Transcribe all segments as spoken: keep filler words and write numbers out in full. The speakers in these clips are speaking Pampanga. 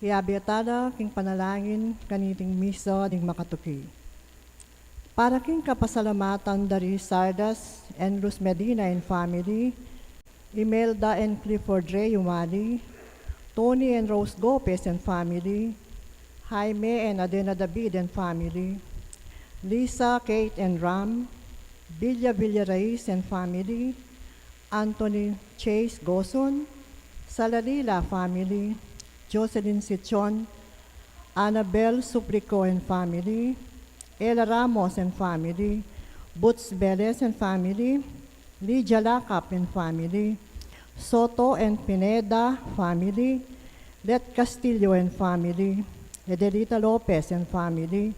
Iabe tala king panalangin kaniting misa ding makatuki. Para king kapasalamatan da ri Sardas and Luz Medina and family, Imelda and Clifford Ray Umali, Tony and Rose Gopez and family, Jaime and Adena David and family, Lisa, Kate and Ram, Villa Villaraiz and family, Anthony Chase Goson, Salalila family, Jocelyn Sichon, Annabel Suplico and family, Ella Ramos and family, Boots Velez and family, Lydia Lakap and family, Soto and Pineda family, Let Castillo and family, Edelita Lopez and family,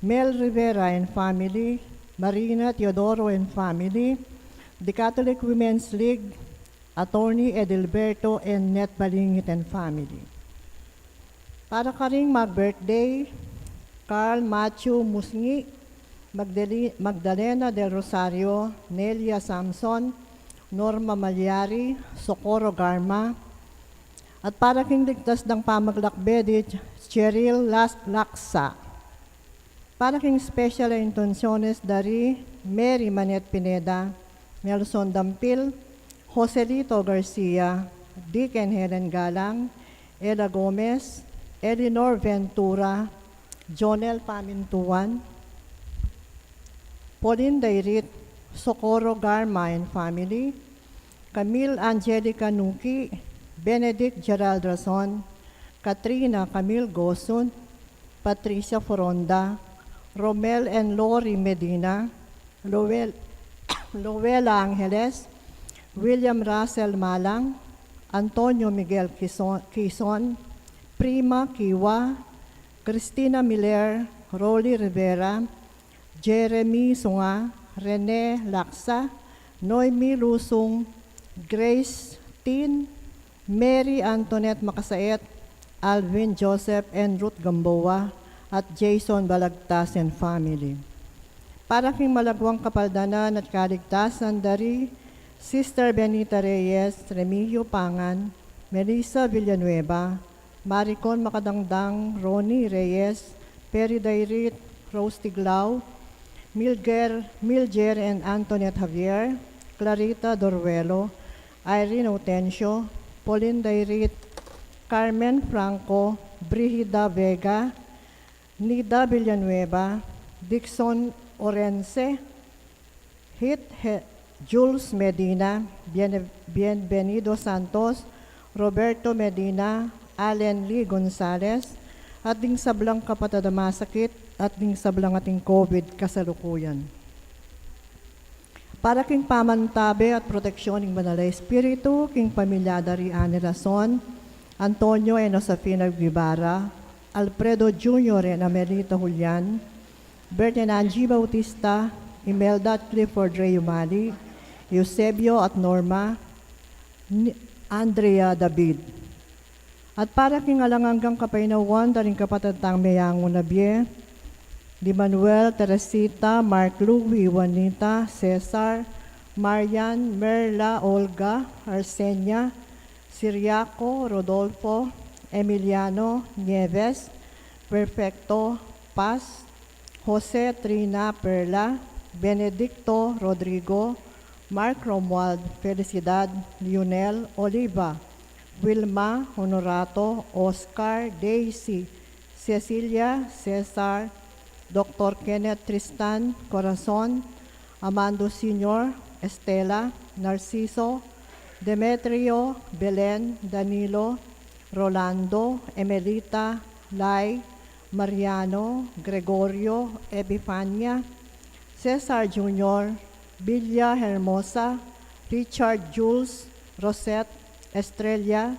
Mel Rivera and family, Marina Teodoro and family, the Catholic Women's League, Attorney Edelberto and Net Balingit and family. Para karing mag-birthday, Carl Matthew Musngi, Magdali-, Magdalena del Rosario, Nelia Samson, Norma Malyari, Socorro Garma, at para king ligtas dang pamaglakbe di Cheryl Las-, Laksa. Para king special a intensyones da ri Mary Manette Pineda, Nelson Dampil, Joselito Garcia, Dick and Helen Galang, Ella Gomez, Eleanor Ventura, Jonel Pamintuan, Pauline Dairit, Socorro Garma and family, Camille Angelica Nuki, Benedict Gerald Rason, Katrina Camille Gosun, Patricia Foronda, Romel and Lori Medina, Lowel-, Lowela Angeles, William Russell Malang, Antonio Miguel Quizon, Quizon, Prima Kiwa, Christina Miller, Rolly Rivera, Jeremy Sunga, Rene Laksa, Noemi Lusung, Grace Tin, Mary Antoinette Makasaet, Alvin Joseph and Ruth Gamboa, at Jason Balagtas and family. Para king malagwang kapaldanan at kaligtasan da ri Sister Benita Reyes, Remigio Pangan, Melissa Villanueva, Maricon Makadangdang, Ronnie Reyes, Perry Dairit, Rose Tiglao, Milger, Milger and Antoinette Javier, Clarita Doruelo, Irene Autencio, Pauline Dairit, Carmen Franco, Brigida Vega, Nida Villanueva, Dixon Orense, Hit He-, Jules Medina, Bien-, Bienvenido Santos, Roberto Medina, Allen Lee Gonzales, at ding sablang kapatad a masakit, at ding sablang ating COVID kasalukuyan. Para king pamantabe at proteksyon ning Banal a Espiritu, king pamilya da ri Anne Rason, Antonio and Josefina Guevara, Alfredo Junior and Amelita Julian, Bert and Angie Bautista, Imelda at Clifford Ray Umali, Eusebio at Norma, ni Andrea David. At para king alang anggang kapaynawan da ring kapatad tang meyangu na bie, di Manuel, Teresita, Mark Louie, Juanita, Cesar, Marian, Merla, Olga, Arsenia, Siriaco, Rodolfo, Emiliano, Nieves, Perfecto, Paz, Jose, Trina, Perla, Benedicto, Rodrigo, Mark Romuald, Felicidad, Lionel, Oliva, Wilma, Honorato, Oscar, Daisy, Cecilia, Cesar, Doktor Kenneth, Tristan, Corazon, Amando Senior, Estela, Narciso, Demetrio, Belen, Danilo, Rolando, Emelita, Lai, Mariano, Gregorio, Epifania, Cesar Junior, Villa Hermosa, Richard, Jules, Rosette, Estrella,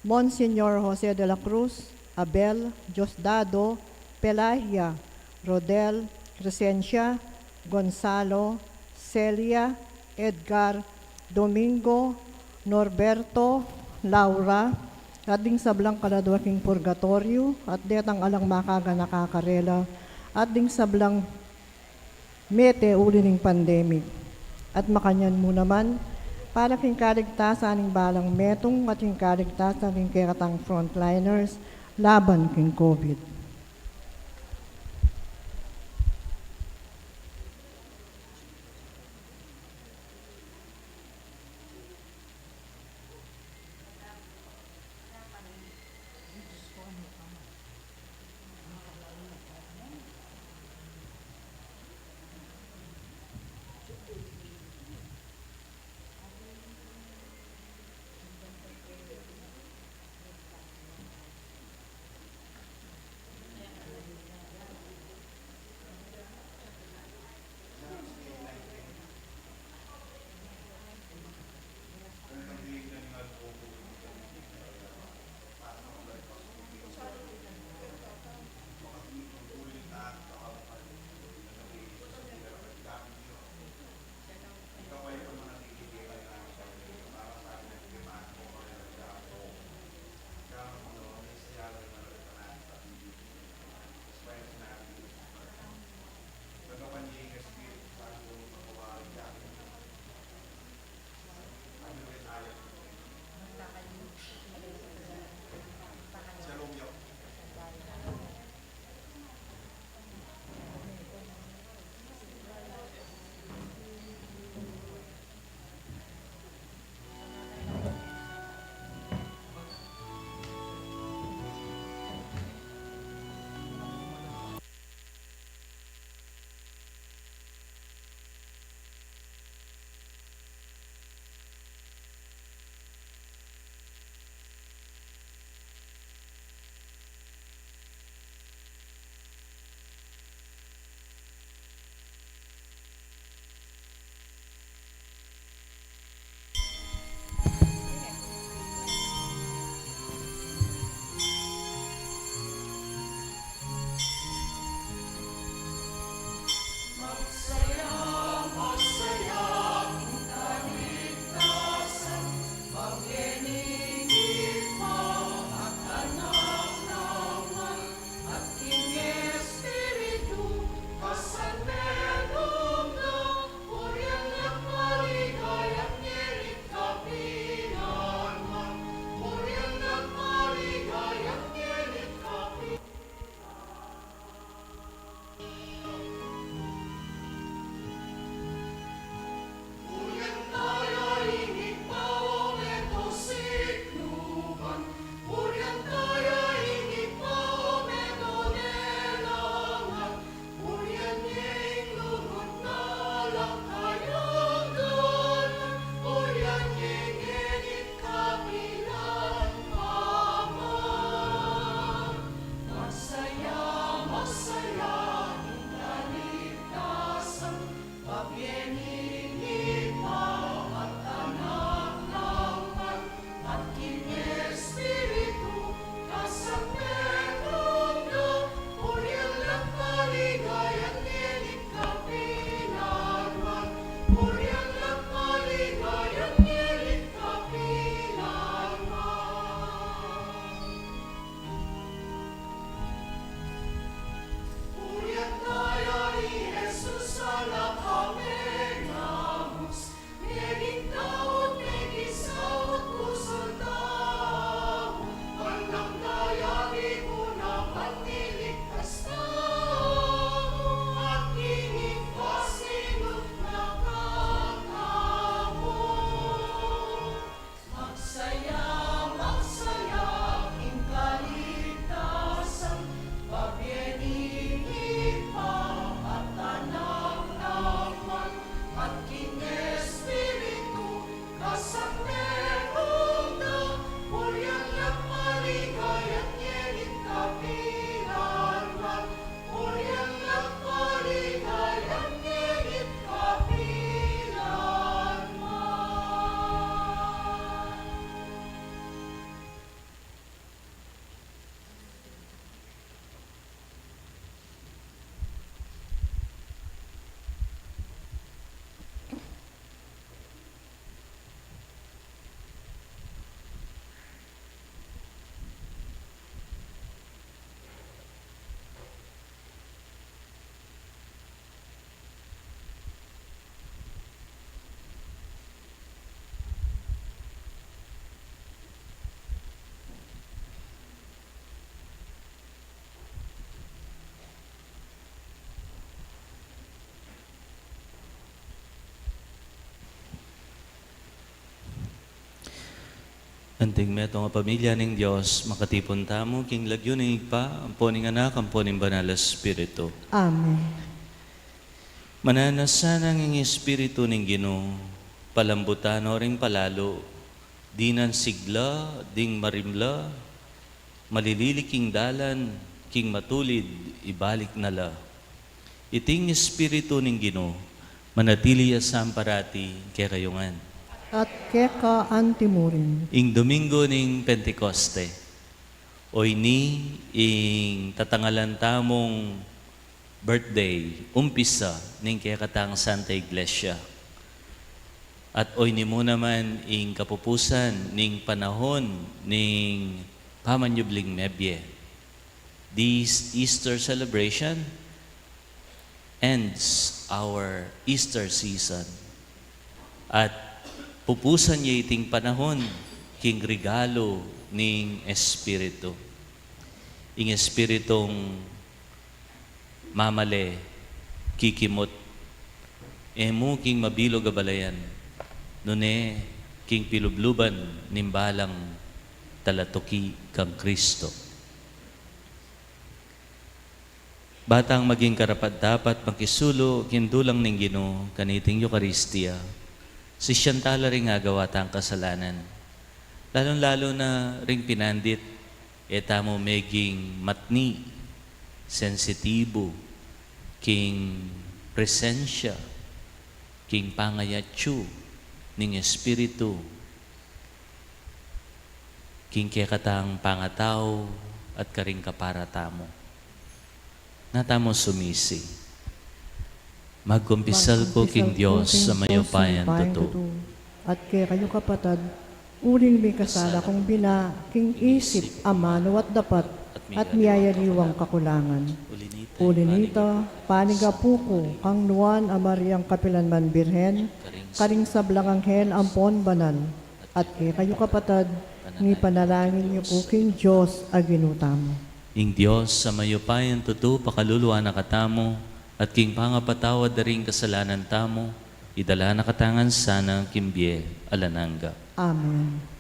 Monsignor Jose de la Cruz, Abel, Diosdado, Pelagia, Rodel, Crescencia, Gonzalo, Celia, Edgar, Domingo, Norberto, Laura, at ding sablang kaladwa king purgatoryo, at detang alang makaganaka karela, at ding sablang mete uli ning pandemic. At makanyan mu naman, para king kaligtasan ning balang metung at king kaligtasan ning kekatang frontliners, laban king COVID. Anting metung a pamilya ning Dios, makatipun tamu king lagyu ning Ibpa, ampo ning Anak, ampo ning Banal a Espiritu. Amen. Mananu sana ing Espiritu ning Ginu, palambutan no ring palalu, dinan sigla ding marimla, malilili king dalan, king matulid, ibalik na la. Iting Espiritu ning Ginu, manatili ya sa parati kekayu ngan. At keka antimurin. Ing Domingo ning Pentecoste, oyni ing tatangalan tamung birthday, umpisa ning kekatang Santa Iglesia. At oyni mu naman ing kapupusan ning panahon ning pamanyubling mebie. This Easter celebration ends our Easter season. At pupusan ya iting panahon king regalu ning Espiritu. Ing Espiritung mamale, kikimut, e mu king mabilug a balayan, nune king pilubluban ning balang talatuki kang Kristo. Ba tang maging karapat-dapat makisulu king dulang ning Ginu kaniting Eukaristia, sisian tala ring agawa tang kasalanan, lalung-lalu na ring pinandit, e tamu meging matni, sensitibu, king presensya, king pangayatsu ning Espiritu, king kekatang pangatau at karing kapara tamu. Nga tamu sumisi. Magkumpisal ku king Dios a mayupayang tutu. At kekayu kapatad, uling mikasala kung bina, king isip, amanu at dapat, at miyayaliwang kakulangan. Uli nita, panigapu ku kang Nuan a Mariang kapilanman Birhen, karing sablang anghel ampon banal, at kekayu kapatad, ngipanalangin yu ku king Dios a Ginu tamu. Ing Dios a mayupayang tutu pakaluluan na katamu, at king pangapatawad da ring kasalanan tamu, idala na katamu ngan sana king bie alang angga. Amen.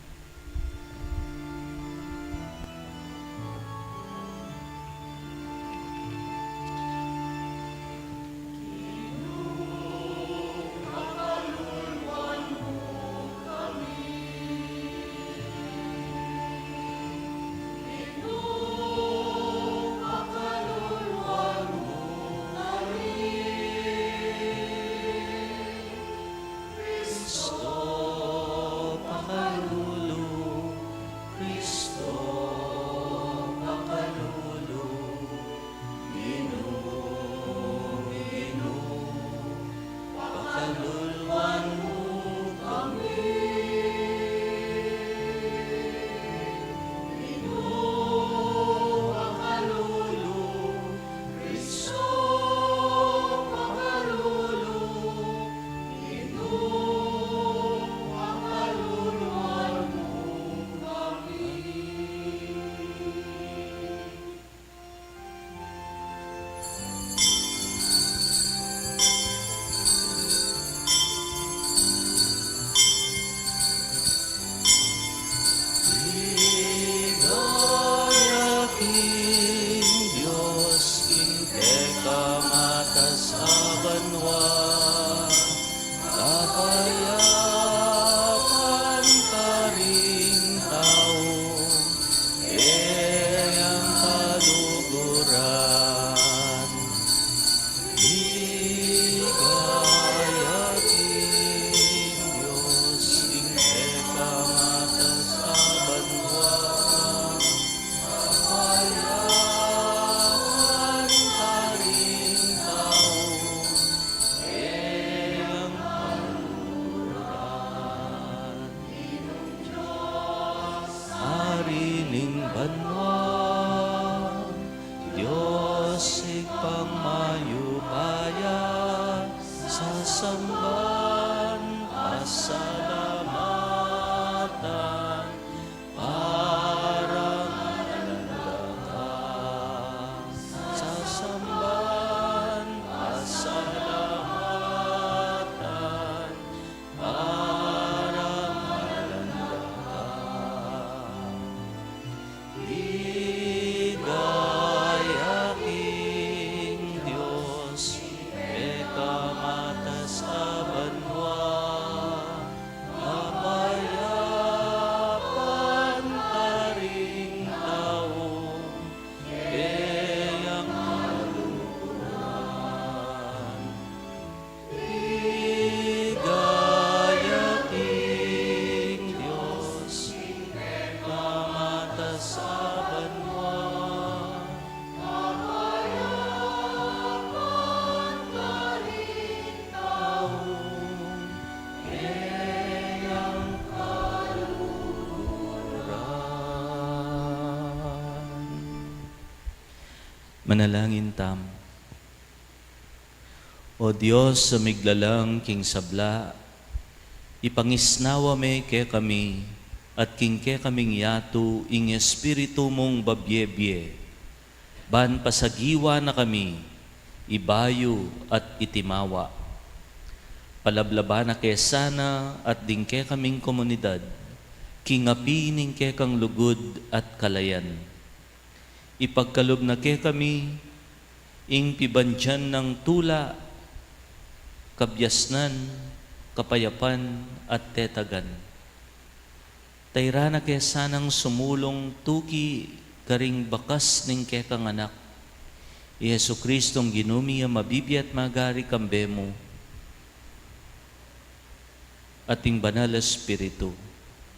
Manalangin tamu. O Dios a miglalang king sabla, ipangisnawa me kekami at king kekaming yatu ing Espiritu mung babie-bie, ban pasagiwa na kami ibayu at itimawa. Palablaba na ke sana at ding kekaming komunidad king api ning kekang lugud at kalayan. Ipagkalub na kekami ing pibandian nang tula, kabiasnan, kapayapan, at tetagan. Tayra na ke sanang sumulung tuki karing bakas ning kekang Anak, i Jesucristong Ginu mi, a mabibie at magari kambe mu, at ing Banal a Espiritu,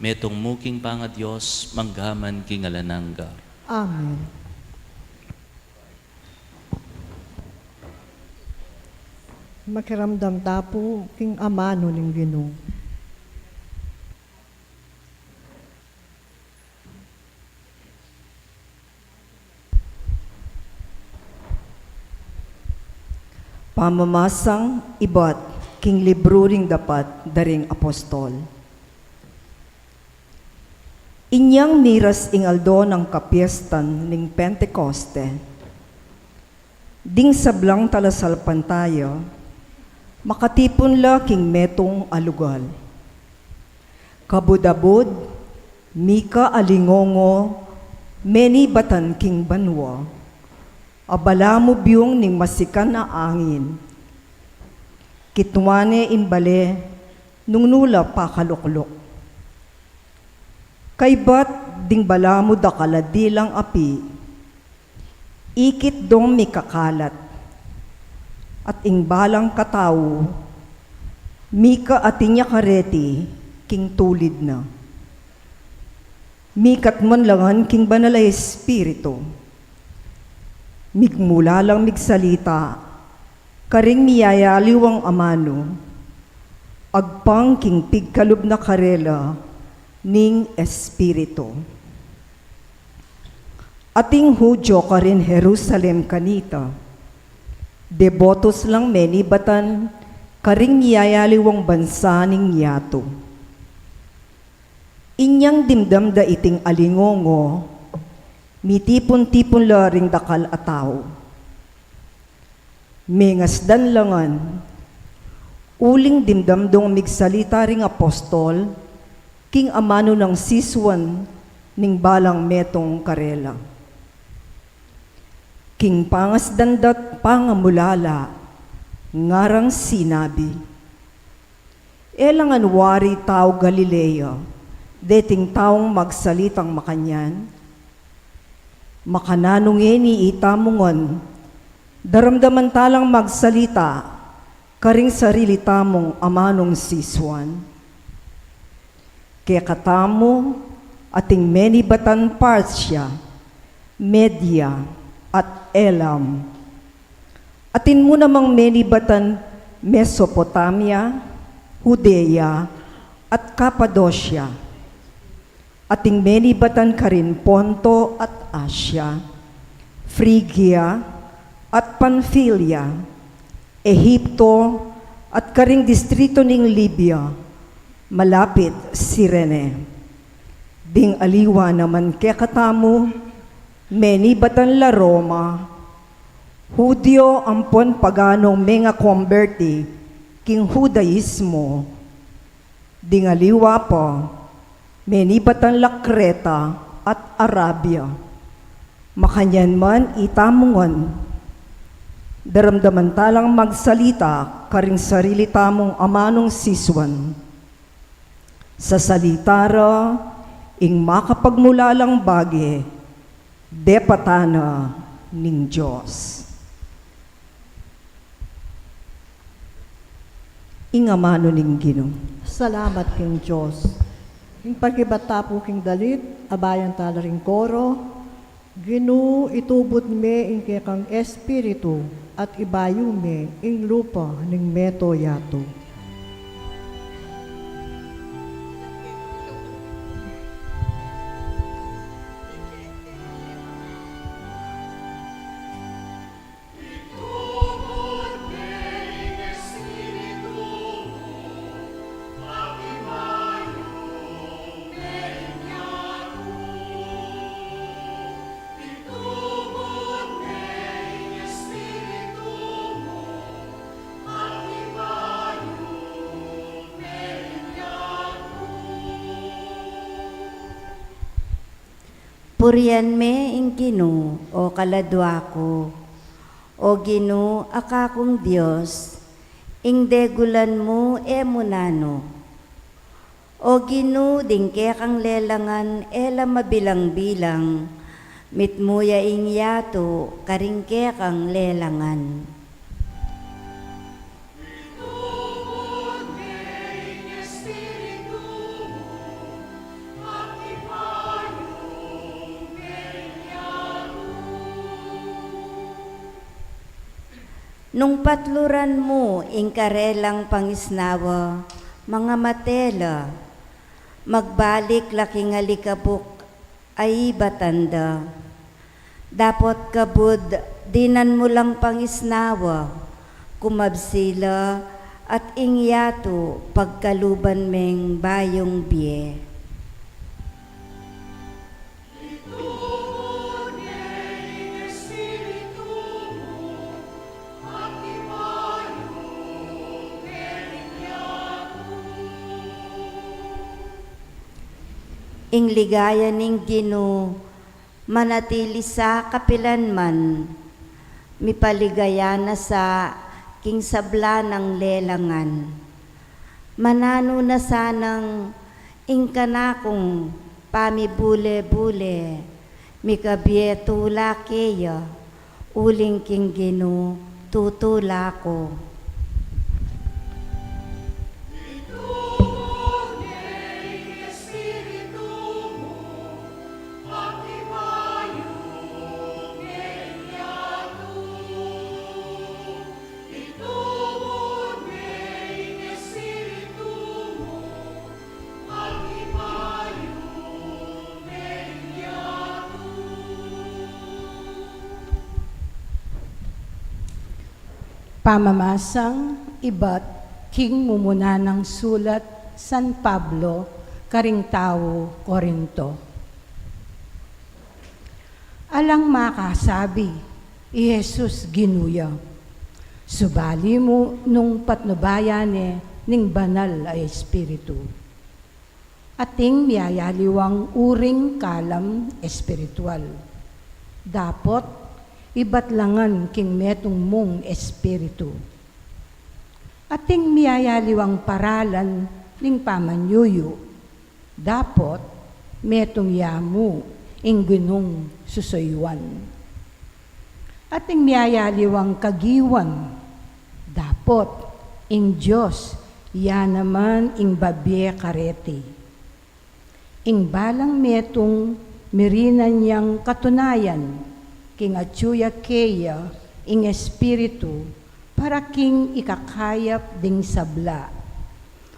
metung mu king pangaDios, mangga man king alang angga. Amen. Makiramdam ta pu king amanu ning Ginu. Pamamasang ibat king libru ring Dapat da ring Apostol. Inyang miras ing aldo nang kapiestan ning Pentecoste, ding sablang talasalpantaya makatipun la king metung a lugal. Kabud-abud, mika a lingongo, menibatan king banua, a balamu biung ning masikan a angin. Kitwa ne ing bale nung nu la pakalukluk. Kaybat ding balamu dakal a dilang api, ikit dong mikakalat, at ing balang katau, mika atin ya kareti king tulid na. Mikatmu la ngan king Banal a Espiritu. Migmula lang migsalita karing miyayaliwang amanu, agpang king pigkalub na karela ning Espiritu. Ating Judio karin Jerusalem kanita, debotus lang menibatan karing miyayaliwang bansa ning yatu. Inyang dimdam da iting alingongo, mitipun-tipun la ring dakal a tau. Mengasdan la ngan, uling dimdam dong migsalita ring apostol king amanu nang sisuan ning balang metung karela. King pangasdan da't pangamulala, ngarang sinabi, E la ngan wari tau Galilea deting taung magsalitang makanyan? Makananu ngeni itamu ngan daramdaman ta lang magsalita karing sarili tamung amanung sisuan? Kekatamu, ating menibatan Partia, Media, at Elam. Atin mu namang menibatan Mesopotamia, Judea, at Kapadosia. Ating menibatan karin Ponto at Asia, Frigia at Panfilia, Ehipto, at karing distrito ning Libia, malapit Cirene. Ding aliwa naman kekatamu, menibatan la Roma, Judio ampon paganong mengakomberti king Judaismo. Ding aliwa pa, menibatan la Kreta at Arabia. Makanyan man itamu ngan, daramdaman ta lang magsalita karing sarili tamung amanung sisuan. Sasalita ra ing makapagmulalang bage, depatan na ning Dios. Ing amanu ning Ginu. Salamat king Dios. Ing pakibat ta pu king dalit, abayan ta la ring koro. Ginu, itubud me ing kekang Espiritu, at ibayu me ing lupa ning meto yatu. Purian me ing Ginu, o kaladua ku. O Ginu, a kakung Dios, ing degulan mu e mu nanu. O Ginu, ding kekang lelangan e la mabilang-bilang, mitmu ya ing yatu karing kekang lelangan. Nung patluran mu ing karelang pangisnawa, mangamate la, magbalik la king alikabuk a ibatan da. Dapot kabud dinan mu lang pangisnawa, kumabsi la at ing yatu pagkaluban meng bayung bie. Ing ligaya ning Ginu manatili sa kapilan man, mipaligaya na sa king sabla nang lelangan. Mananu na sanang ing kanakung pamibule-bule, mikabie tula keya, uling king Ginu tutula ku. Pamamasang ibat king mumuna nang sulat San Pablo karing tau Corinto. Alang makasabi i Jesus Ginu ya, subali mu nung patnubayan ne ning Banal a Espiritu. Ating miyayaliwang uring kalam espiritual. Dapot ibat la ngan king metung mung espiritu. Ating miyayaliwang paralan ning pamanyuyu. Dapot metung ya mu ing Ginung susuyuan. Ating miyayaliwang kagiwan. Dapot ing Dios ya naman ing babie kareti. Ing balang metung mirinan yang katunayan, king atyu ya keya ing Espiritu para king ikakayap ding sabla.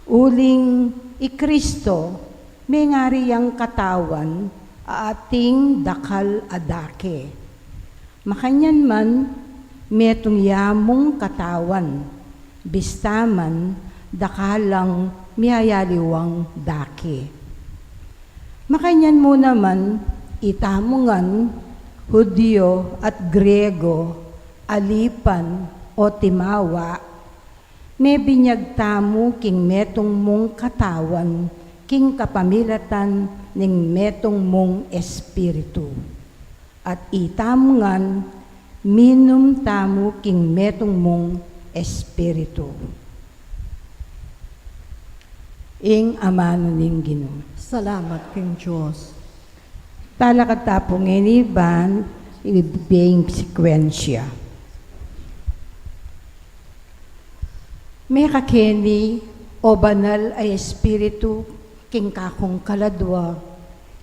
Uling i Kristo mengari yang katawan a ating dakal a dake. Makanyan man, metung ya mung katawan, bista man dakal lang miyayaliwang dake. Makanyan mu naman, itamu ngan, Judio at Griego, alipan o timawa, mebinyag tamu king metung mung katawan king kapamilatan ning metung mung Espiritu. At itamu ngan, minum tamu king metung mung Espiritu. Ing amanu ning Ginu. Salamat king Dios. Talakad ta pu ngeni ban ibie ing sekwensya. Mekakeni, o Banal a Espiritu, king kakung kaladua,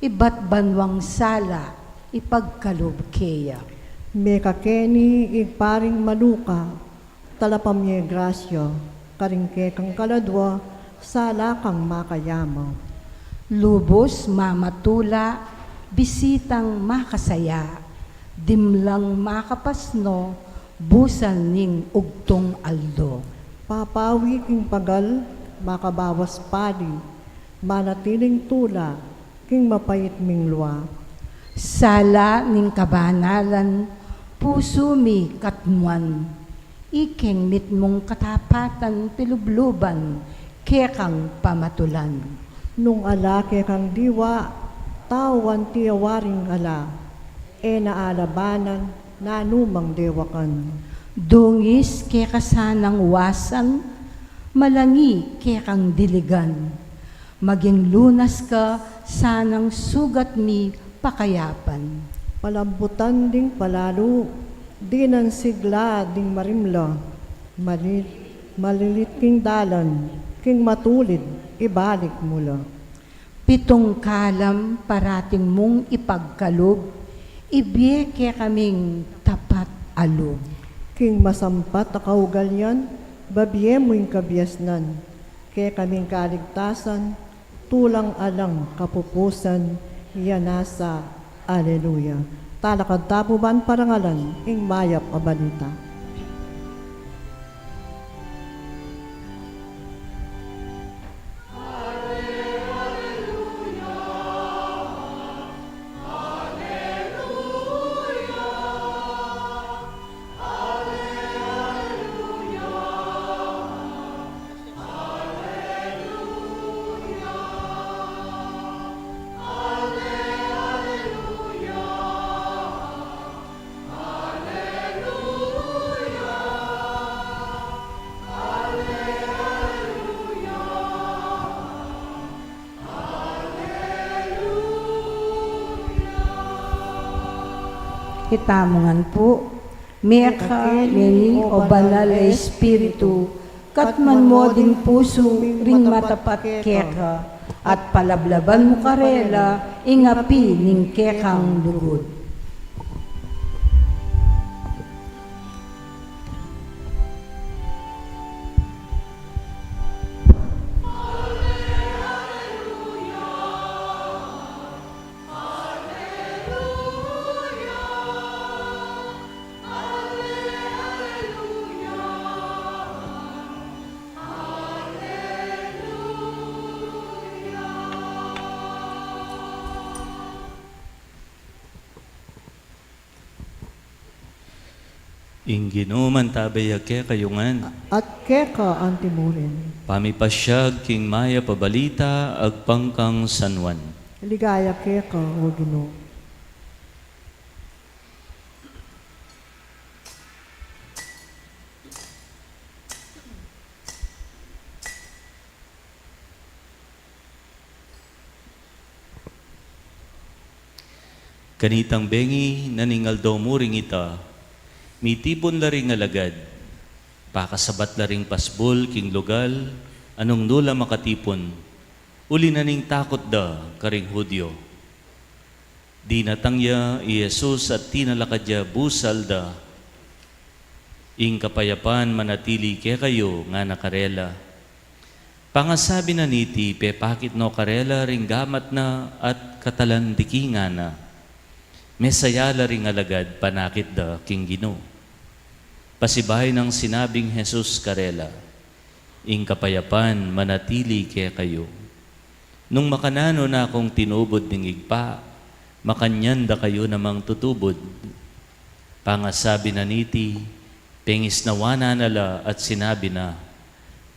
ibat banwang sala ipagkalub keya. Mekakeni ing paring manuka, talapamye grasya, karing kekang kaladua, sala kang makayama. Lubus mamatula, bisitang makasaya, dimlang makapasno, busal ning ugtung aldo. Papawi king pagal, makabawas padi, manatiling tula, king mapait ming lua. Sala ning kabanalan, pusu mi katmuan, ikeng mitmung katapatan pilubluban, kekang pamatulan. Nung ala kekang diwa, Tau anti a waring ala, e na alabanan nanumang dewakan. Dungis keka sanang wasan, malangi kekang diligan. Maging lunas ka sanang sugat mi pakayapan. Palambutan ding palalu, dinan sigla ding marimla. Mali-, malilit king dalan, king matulid, ibalik mu la. Pitung kalam parating mung ipagkalub, ibie kekaming tapat a lub. King masampat a kaugalian, babie mu ing kabiasnan, kekaming kaligtasan, tulang alang kapupusan, ya nasa. Aleluya. Talakad ta pu ban parangalan ing mayap a balita. Itamu ngan pu, meka ngeni o Banal a Espiritu, katman mu ding pusu ring matapat keka, at palablaban mu karela ing api ning kekang lugud. Ing Ginu mantabe ya kekayu ngan. At keka anti murin. Pamipasyag king mayap a balita agpang kang San Juan. Ligaya keka, O Ginu. Kanitang bengi na ning aldo mu ring ita, mitipun la ring alagad, pakasabat la ring pasbul king lugal a nung nu la makatipun, uli na ning takut da karing Judio. Dinatang ya i Jesus at tinalakad ya busal da. Ing kapayapan manatili kekayu, ngana karela. Pangasabi na niti, pepakit no karela ring gamat na at katalandiki, ngana. Mesaya la ring alagad, panakit da king Ginu. Pasibayu nang sinabing Jesus karela, ing kapayapan manatili kekayu. Nung makananu na kung tinubud ning Ibpa, makanyan da kayu namang tutubud. Pangasabi na niti, pengisnawan na la at sinabi na,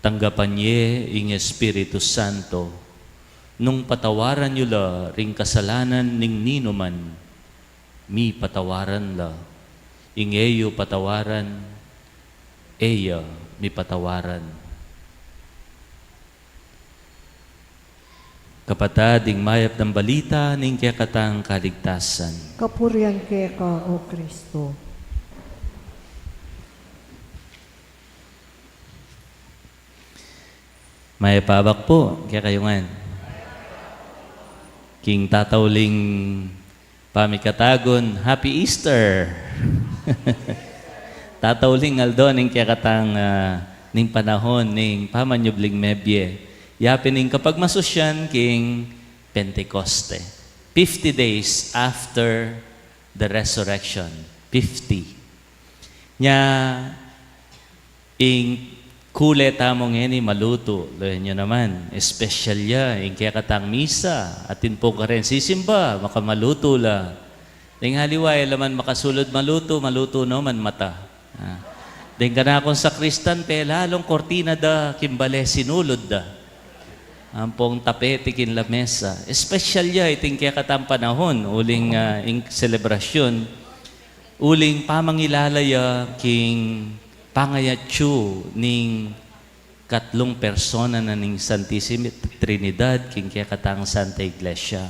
tanggapan ye ing Espiritu Santo. Nung patawaran yu la ring kasalanan ning ninuman, mipatawaran la. Ing e yu patawaran, e ya mipatawaran. Kapatad, ing mayap nang balita ning kekatang kaligtasan. Kapurian keka, O Kristo. Mayap a abak pu kekayu ngan. King tatauling pamikatagun, Happy Easter! Tatauling aldo ning kekatang, ah, ning panahon ning pamanyubling mebie. Ya pin ing kapagmasusyan king Pentecoste. Fifty days after the resurrection. Fifty. Nya, ing kule tamu ngeni malutu, lawen yu naman, espesyal ya, ing kekatang misa, atin pung karen sisimba, makamalutu la. Deng aliwa, e la man makasulud malutu, malutu no man mata. Ah. Deng kanakung sakristan, pe lalung kortina da, king bale sinulud da. ampong tapete king lamesa. Espesyal ya iting kekatang panahon, uling, ah, ing selebrasyun, uling pamangilala ya king pangayatsu ning katlung persona na ning Santisima Trinidad king kekatang Santa Iglesia.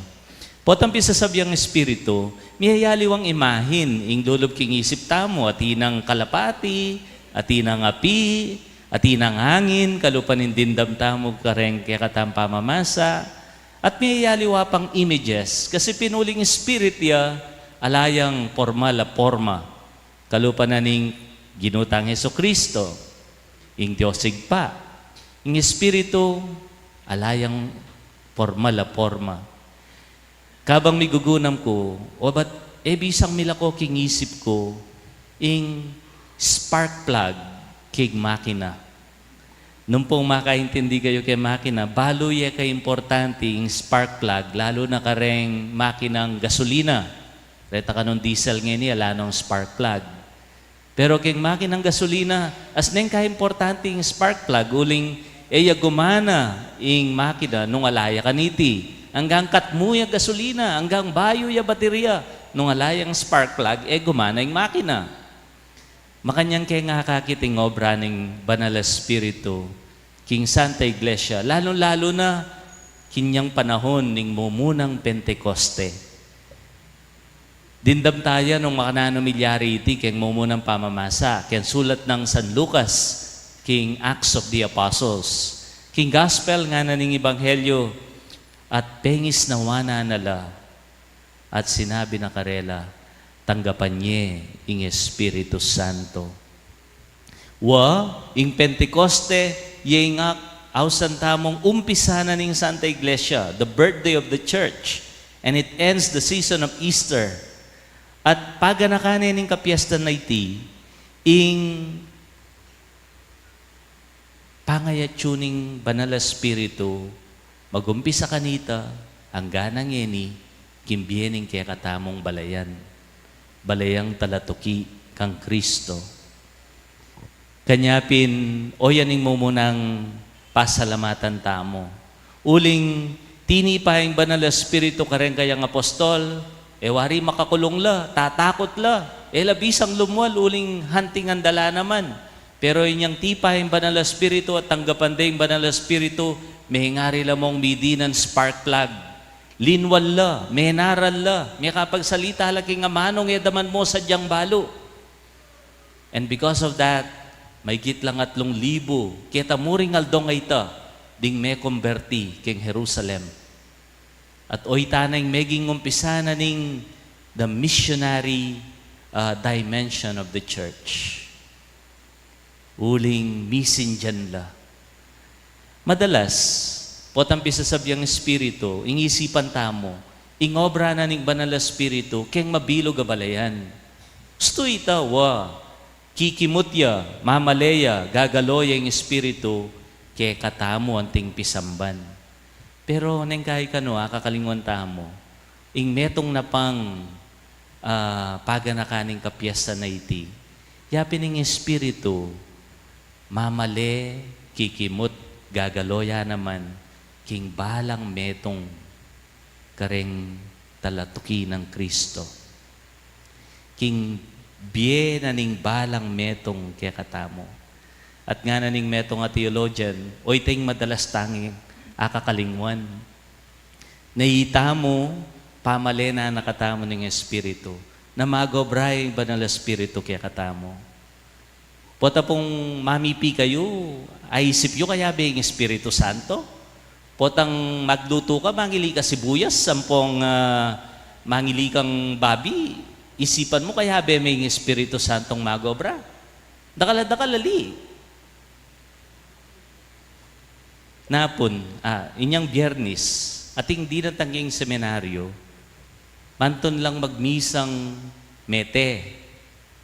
Potang pisasabiang Espiritu, miyayaliwang imahin ing lulub king isip tamu, atin nang kalapati, atin nang api, atin nang angin, kalupa ning dimdam tamu kareng kekatang pamamasa, at miyayaliwa pang images, kasi pin uling spirit ya, ala yang pormal a porma. Kalupa na ning Ginu tang Jesucristo, ing Dios Ibpa, ing Espiritu, ala yang pormal a porma. Kabang migugunam ku, o ba't e bisang milako king isip ku, ing spark plug king makina. Nung pung makaintindi kayu king makina, balu ye kaimportante ing spark plug, lalu na kareng makinang gasolina. Reta kanung diesel ngeni, ala nong spark plug. Pero king makinang gasolina, as neng kaimportante ing spark plug, uling e ya gumana ing makina nung ala ya kaniti. Anggang katmu ya gasolina, anggang bayu ya baterya, nung ala yang spark plug, e gumana ing makina. Makanyan ke nga akakit ing obra ning Banal a Espiritu king Santa Iglesia, lalu-lalu na kinyang panahon ning mumunang Pentekoste. Dimdam taya nung makananu milyari iti keng mumunang pamamasa, keng sulat nang San Lucas, king Acts of the Apostles, king Gospel ngana ning Ebanghelyo, at pengisnawan na la, at sinabi na karela, "Tanggapan ye ing Espiritu Santo." Wa, ing Pentekoste, ye ing ak-, ausan tamung umpisa na ning Santa Iglesia, the birthday of the Church, and it ends the season of Easter. At paganakan ne ning kapiestan a iti, ing pangayatsu ning Banal a Espiritu, magumpisa kanita, angga na ngeni, king bie ning kekatamung balayan. Balayang talatuki kang Kristo. Kanya pin, oyan ing mumunang pasalamatan tamu. Uling tinipa ing Banal a Espiritu kareng kayang apostol, e wari makakulung la, tatakut la, e la bisang lumwal, uling hantingan da la naman. Pero inyang tipa ing Banal a Espiritu at tanggapan da ing Banal a Espiritu, mengari la mung midinan spark plug. Linwal la, menaral la, mekapagsalita la king amanung e da man mu sadyang balu. And because of that, maygit lang atlung libu, keta mu ring aldong a ita, ding mekomberti keng Jerusalem. At oytan na ing meging umpisa na ning the missionary, uh, dimension of the church. Uling misindian la. Madalas, potang pisasabiang Espiritu, ing isipan tamu, ing obra na ning Banal a Espiritu, keng mabilug a balayan. Ustu ita, wa, kikimut ya, mamale ya, gagalo ya ing Espiritu, kekatamu anting pisamban. Pero neng kai kanu, akakalingwan tamu, ing metung na pang, ah, paganakan ning kapiestan a iti, ya pin ing Espiritu, mamale, kikimut, gagalo ya naman, king balang metung kareng talatuki nang Kristo. King bie na ning balang metung kekatamu. At ngana ning metung a theologian, oyteng madalas tang akakalingwan. Na itamu, pamale na na katamu ning Espiritu, na magobra ing Banal a Espiritu kekatamu. Pota pung mamipi kayu, aisip yu kayabe ing Espiritu Santo? Potang maglutu ka, mangili ka sibuyas, ampong, ah, mangili kang babi, isipan mu kayabe me ing Espiritu Santong magobra? Dakal a dakal ali. Napun, ah, inyang Biernis, ating dinatang king seminaryo, mantun lang magmisang mete,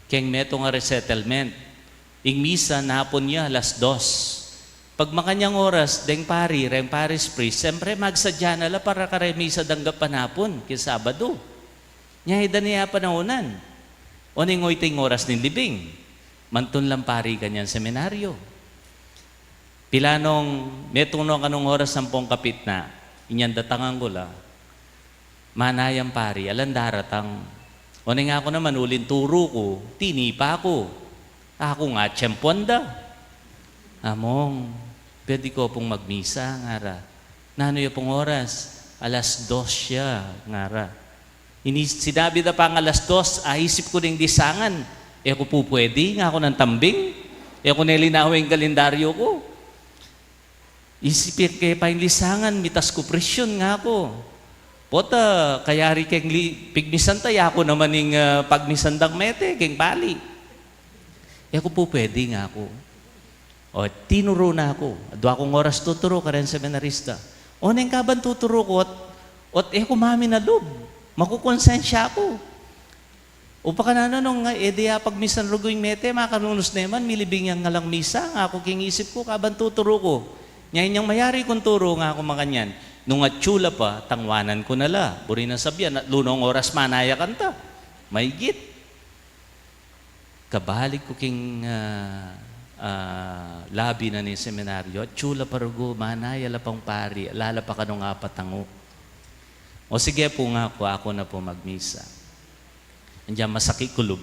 keng metung a resettlement. Ing misa napun ya alas dos. Pag makanyang oras, deng pari, reng parish priest, siyempre magsadya na la para kareng misa dang gapanapun, king Sabadu. Nya, e da ne ya panaunan. Oneng oyteng oras ning libing. Mantun lang pari kanyan seminaryo. Pilanong metung no kanung oras ampong kapitna, inyang datangan ku la, manayang pari, alang daratang. Oneng aku naman, uling turu ku, tinipa ku. Aku nga, tiyempuan da. Among, pwede ko pung magmisa, ngara. Nanu ya pung oras? Alas dos ya, ngara. Ini, sinabi da pang alas dos, aisip ku ning lisangan. E ku pu pwede, ngaku nang tambing. E ku ne linawe ing kalendaryo ku. Isip ke pa ing lisangan, mitas ku presyun, ngaku. Pota, kayari keng li-, pigmisan ta, yaku naman ing, ah, pagmisan dang mete, keng pali. E ku pu pwede, ngaku. O, tinuru na ku. Adua kung oras tuturu kareng seminarista. Oneng kaban tuturu ku, ot, ot e ku maminalub. Makukonsensya ku. O, pakananu nung, e de ya pagmisan rugu ing mete, makanunus ne man, milibing yang ngalang misa, ngaku king isip ku, kaban tuturu ku. Nya inyang mayari kung turu, ngaku makanyan. Nung atyu la pa, tangwanan ku na la. Buri nang sabian, atlu nong oras manayakan ta. Maygit. Kabalik ku king, ah, ah, labi na ning seminaryo, atyu la pa rugu, manaya la pang pari, ala la pa kanung apatangu. O sige pu, ngaku, aku na pu magmisa. Andiyan masakit ku lub.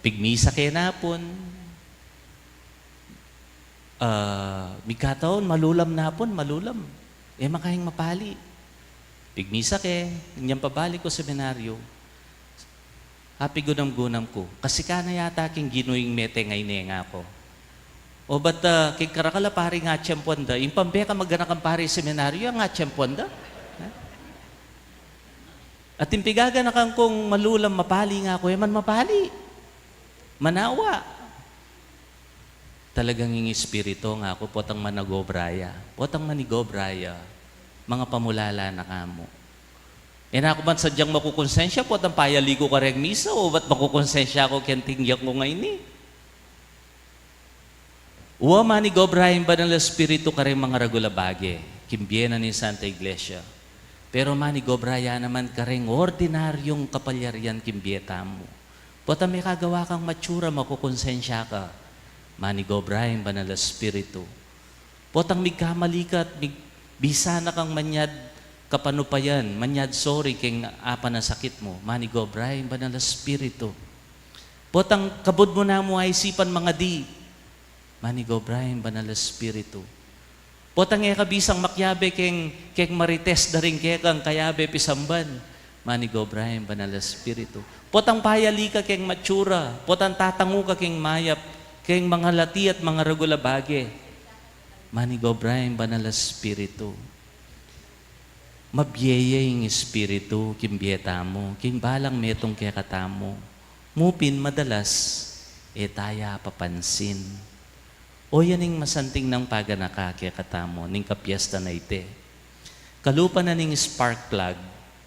Pigmisa ke napun. Ah, migkataon, malulam napun, malulam. E makaing mapali. Pigmisa ke, inyang pabalik ku seminaryo. Apigunam-gunam ku, kasi ka na yata king Ginu ing mete ngeni, ngaku. O ba't, ah, king karakal a pari nga tiyempuan da, ing pambe ka maganakang pari seminaryo, nga tiyempuan da? Ha? At ing pigaganakan kung malulam mapali, ngaku, e man mapali. Manawa. Talagang ing Espiritu, ngaku, potang managobra ya. Potang manigobra ya, mangapamulala na ka mu. E na ku man sadyang makukonsensya, potang payali ku kareng misa, o ba't makukonsensya ku keng tingyan ku ngeni? Wa, manigobra ing Banal a Espiritu kareng mangaragul a bage, king bie na ning Santa Iglesia. Pero manigobra ya naman kareng ordinaryung kapalyarian king bie tamu. Potang mekagawa kang matsura, makukonsensya ka. Manigobra ing Banal a Espiritu. Potang migkamali ka at mig-, bisa na kang manyad kapanupayan, manyad sorry keng apanasakit mu, manigobra ing Banal a Espiritu. Potang kabud mu na mu aisipan mangadi, manigobra ing Banal a Espiritu. Potang e ka bisang makiabe keng, keng marites da ring kekang kayabe pisamban, manigobra ing Banal a Espiritu. Potang payali ka keng matsura, potang tatangu ka keng mayap, keng mangalati at mangaragul a bage, manigobra ing Banal a Espiritu. Mabie ya ing Espiritu king bie tamu, king balang metung kekatamu. Mu pin madalas, e ta ya papansin. O, yan ing masanting nang paganaka kekatamu ning kapiestan a iti. Kalupa na ning spark plug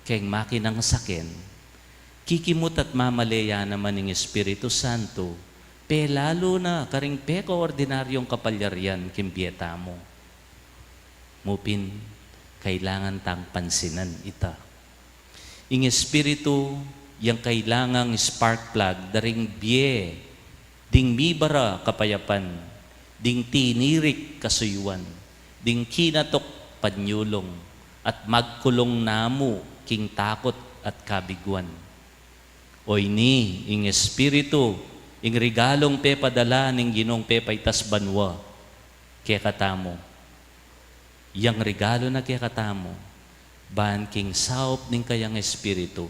keng makinang saken, kikimut at mamale ya naman ing Espiritu Santo, pelalu na karing pekaordinaryung kapalyarian king bie tamu. Mu pin, kailangan tang pansinan ita. Ing Espiritu, yang kailangang spark plug da ring bie, ding mibara kapayapan, ding tinirik kasuyuan, ding kinatuk panyulung, at magkulung namu king takut at kabiguan. O ini, ing Espiritu, ing regalung pepadala ning Ginung pepaitas banua kekatamu. Yang regalu na kekatamu, ban king saup ning kayang Espiritu,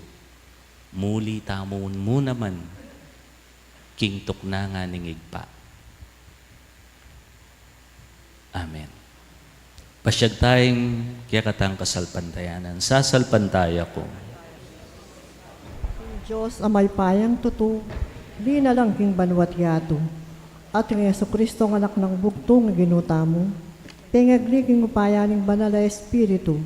muli tamu mu naman king tuknangan ning Ibpa. Amen. Pasyag tayang kekatang kasalpantayanan. Sasalpantaya ku. Ing Dios a mayupayang tutu, linalang king banua't yatu, at king Jesucristo a Anak nang bugtung a Ginu tamu, pengagli king upaya ning Banal a Espiritu,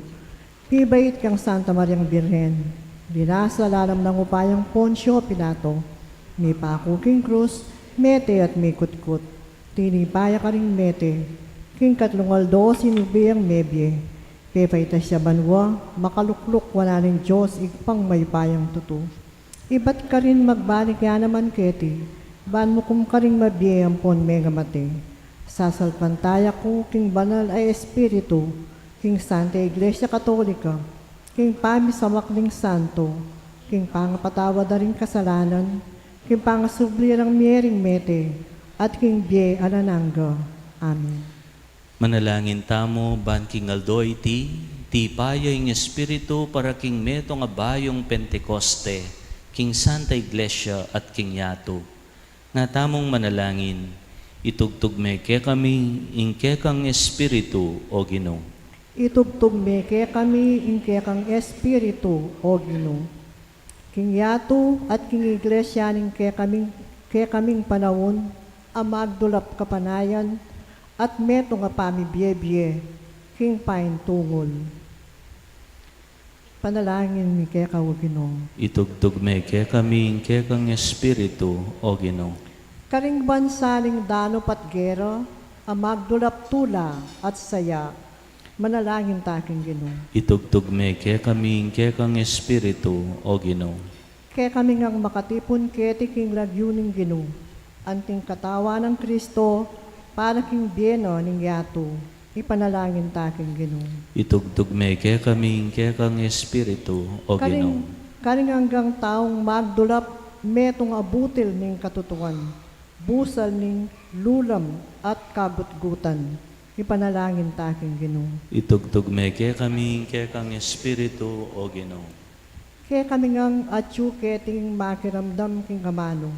pibait kang Santa Mariang Birhen, linasa lalam nang upayang Poncio Pilato, mipaku king krus, mete at mikutkut. Tinipa ya karing mete, king katlung aldo sinubli yang mebie, pepaitas ya banua, makalukluk wanan ning Dios Ibpang mayupayang tutu. Ibat karin magbalik ya naman keti, ban mukum karing mabie ampon mengamate. Sasalpantaya ku king Banal a Espiritu, king Santa Iglesia Katolika, king pamisamak ning santo, king pangapatawad da ring kasalanan, king pangasubli rang mie ring mete, at king bie alang angga. Amen. Manalangin tamu ban king aldo iti, tipayu ing Espiritu para king metung a bayung Pentekoste, king Santa Iglesia at king yatu. Nga tamung manalangin, itugtug me kekami ing kekang Espiritu, O Ginu. Itugtug me kekami ing kekang Espiritu, O Ginu. King yatu at king Iglesia ning kekaming, kekaming panaun, a magdulap kapanayan, at metung a pamibie-bie, king paintungul. Panalangin mi keka, O Ginu. Itugtug me kekami ing kekang Espiritu, O Ginu. Karing bansa ning danup at gera, a magdulap tula at saya, manalangin ta king Ginu. Itugtug me kekami ing kekang Espiritu, O Ginu. Kekami ngang makatipun keti king lagyu ning Ginu, anting katawan nang Kristo, para king bie na ning yatu, ipanalangin ta king Ginu. Itugtug me kekami ing kekang Espiritu, O Ginu. Karing, karing anggang taung magdulap, metung a butil ning katutuan, busal ning lulam at kagutgutan, ipanalangin ta king Ginu. Itugtug me kekami ing kekang Espiritu, O Ginu. Kekami ngang atyu keting makiramdam king amanu,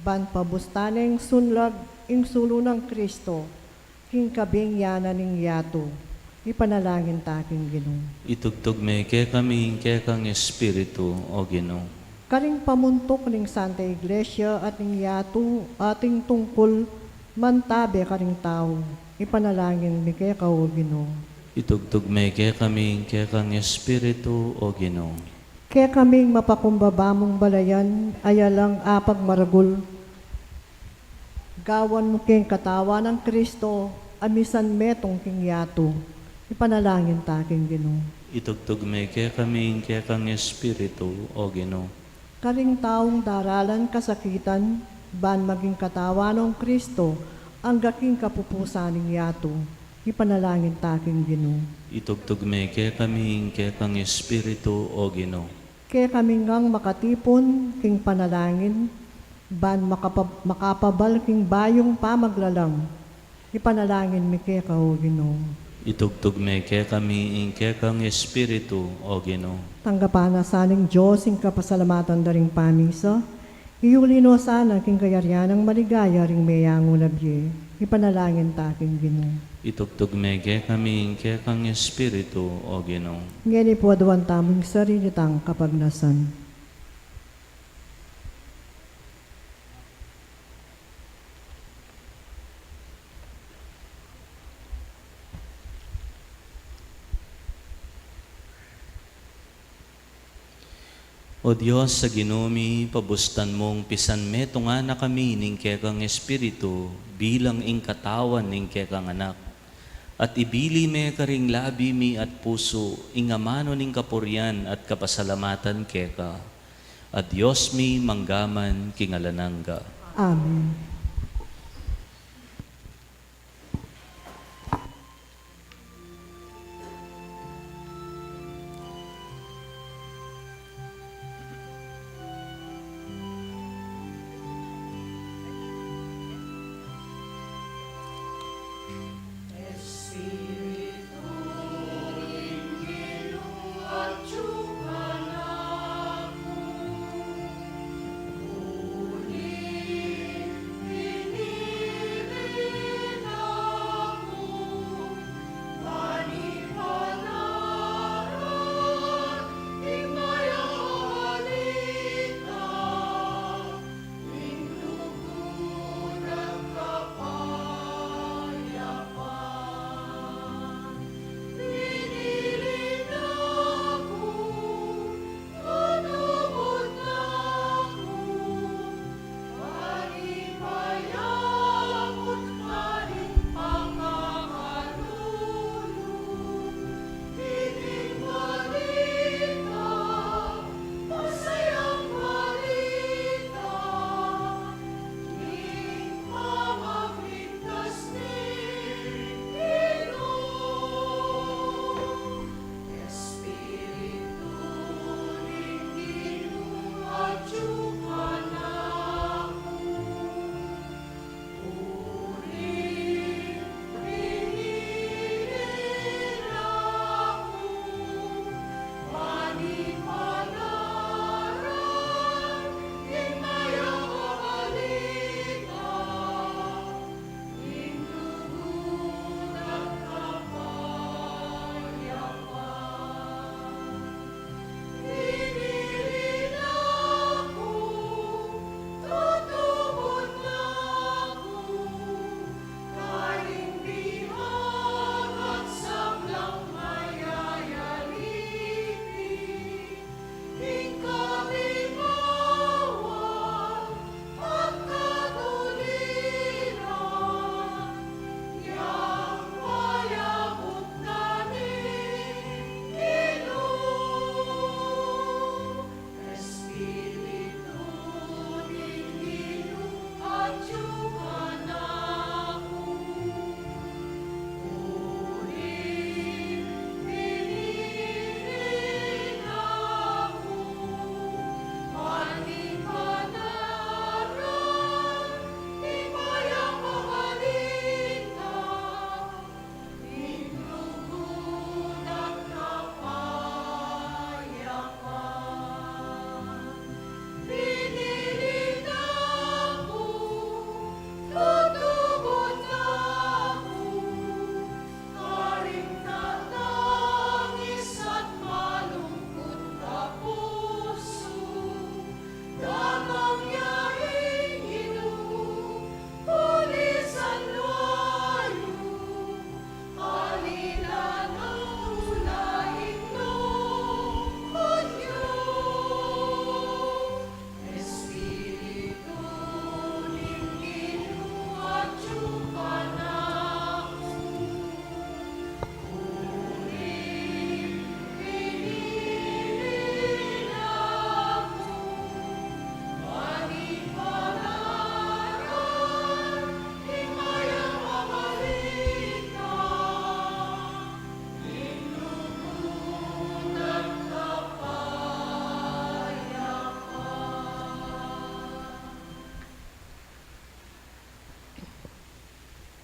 ban pabusta neng sunlag ing sulu nang Kristo, king kabinyanan ning yatu, ipanalangin ta king Ginu. Itugtug me kekami ing kekang Espiritu, O Ginu. Karing pamuntuk ning Santa Iglesia at ning yatu, ating tungkul, mantabe karing tau, ipanalangin mi keka, O Ginu. Itugtug me kekami ing kekang Espiritu, O Ginu. Kekaming mapakumbaba mung balayan, a yalang apagmaragul, gawan mu king katawan nang Kristo, a misan metung king yatu, ipanalangin ta king Ginu. Itugtug me kekami ing kekang Espiritu, O Ginu. Karing taung daralan kasakitan, ban maging katawan nong Kristo, angga king kapupusan ning yatu, ipanalangin ta king Ginu. Itugtug me kekami ing kekang Espiritu, O Ginu. Kekami ngang makatipun king panalangin, ban makapa-, makapabal king bayung pamaglalang, ipanalangin mi keka, O Ginu. Itugtug me kekami ing kekang Espiritu, O Ginu. Tanggapan na sa ning Dios ing kapasalamatan da ring pamisa, iyuli no sana king kayarian nang maligaya ring meyangu na bie, ipanalangin ta king Ginu. Itugtug me kekami ing kekang Espiritu, O Ginu. Ngeni pu aduan tamu ing sarili tang kapagnasan. O Dios a Ginu mi, pabustan mung pisanmetungan na kami ning kekang Espiritu bilang ing katawan ning kekang Anak, at ibili me karing labi mi at pusu ing amanu ning kapurian at kapasalamatan keka, a Dios mi, mangga man king alang angga. Amen.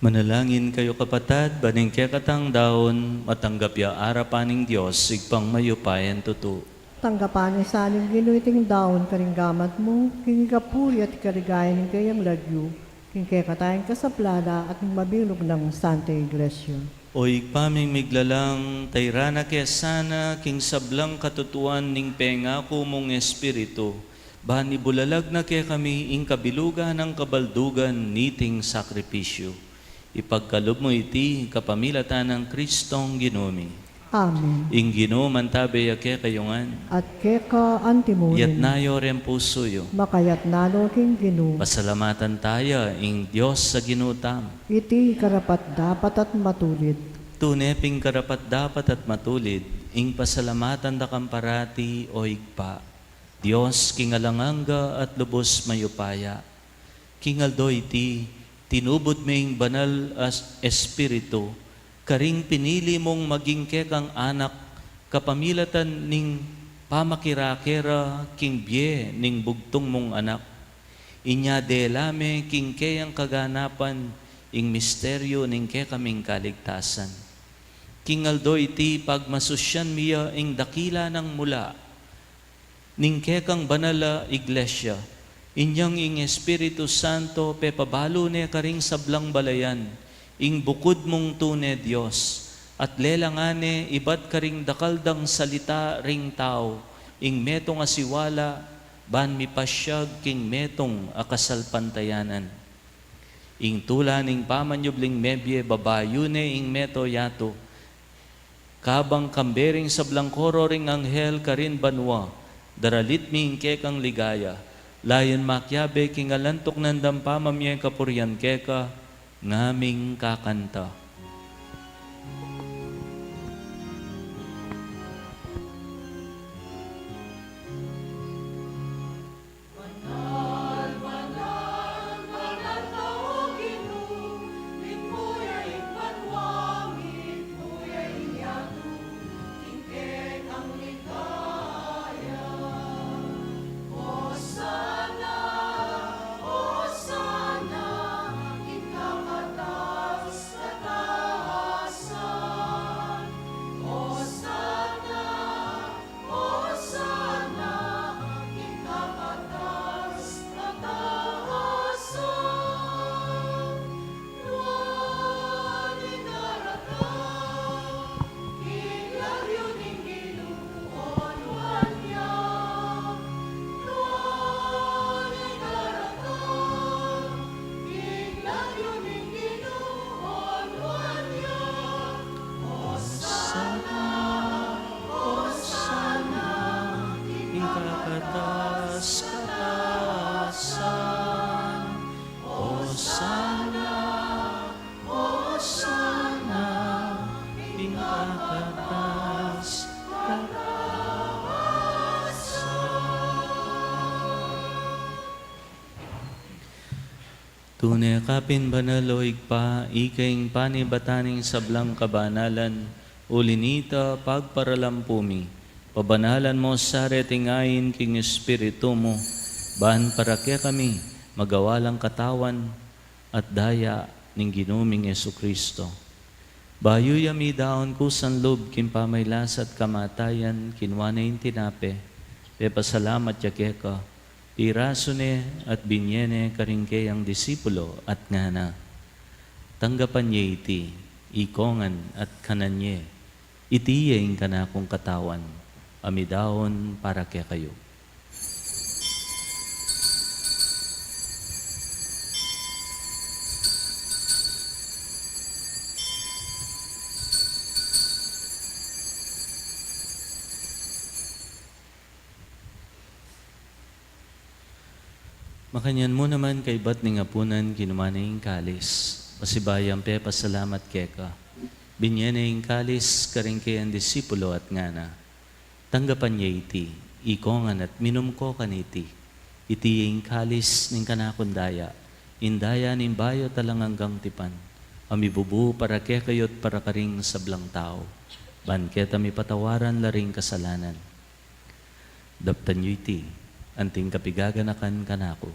Manalangin kayu, kapatad, ban ing kekatang daun matanggap ya arapan ning Dios, Ibpang mayupayang tutu. Tanggapan na sa ning Ginu iting daun karing gamat mu, king ikapuri at ikaligaya ning kayang lagyu, king kekatang kasaplalan at ning mabilug nang Santa Iglesia. O Ibpa ming miglalang, tairan na ke sana king sablang katutuan ning pengaku mung Espiritu, ban ibulalag na kekami ing kabilugan nang kabaldugan niting sakripisyu. Ipagkalub mu iti kapamilatan nang Kristong Ginu mi. Amen. Ing Ginu mantabe ya kekayu ngan. At keka antimurin. Itas yu reng pusu yu. Makatas na lo king Ginu. Pasalamatan taya ing Dios a Ginu tamu. Iti karapat-dapat at matulid. Tune pin karapat-dapat at matulid ing pasalamatan da kang parati, O Ibpa, Dios king alang angga at lubus mayupaya. King aldo iti, tinubud me ing Banal a Espiritu karing pinili mung maging kekang anak kapamilatan ning pamakirake ra king bie ning bugtung mung Anak. Inya dela me king keyang kaganapan ing misteryu ning kekaming kaligtasan. King aldo iti, pagmasusyan mi ya ing dakila nang mula ning kekang banal a Iglesia. Inyang ing Espiritu Santo pepabalu ne karing sablang balayan ing bukud mung tune Dios, at lelangan ne ibat karing dakal dang salita ring tau ing metung a siwala ban mipasyag king metung a kasalpantayanan. Ing tula ning pamanyubling mebie babayu ne ing meto yatu, kabang kambe ring sablang koro ring anghel karin banua, daralit mi ing kekang ligaya, layun makiabe king alantuk nandang pamamie kapurian keka, ngaming kakanta. Hosana, Hosana, ing kakatas-katasan. Hosana, Hosana, ing kakatas-katasan. Tune ka pin banal, o Ibpa, ika ing panibatan ning sablang kabanalan, uli nita pagparalampu mi, pabanalan mo sa reting ain king Espiritu mu, ban para kekami magawa lang katawan at daya ning Ginu ming Jesucristo. Bayu ya midaun kusan lub king pamaylasa at kamatayan, kinua ne ing tinape, pepasalamat ya keka, pirasu ne at binye ne karing keyang disipulo at ngana: Tanggapan ye iti, ikongan at kanan ye. Iti ye ing kanakung katawan, a midaun para kekayu. Makanyan mu naman kaybat ning apunan, kinua ne ing kalis, pasibayu yang pepasalamat keka, binye ne ing kalis karing keyang disipulo at ngana: Tanggapan ye iti, ikongan at minum ko kaniti. Iti ye ing kalis ning kanakung daya, ing daya ning bayu at alang anggang tipan, a mibubu para kekayu at para karing sablang tau, ban keta mipatawaran la ring kasalanan. Daptan yu iti, anting kapigaganakan kanaku.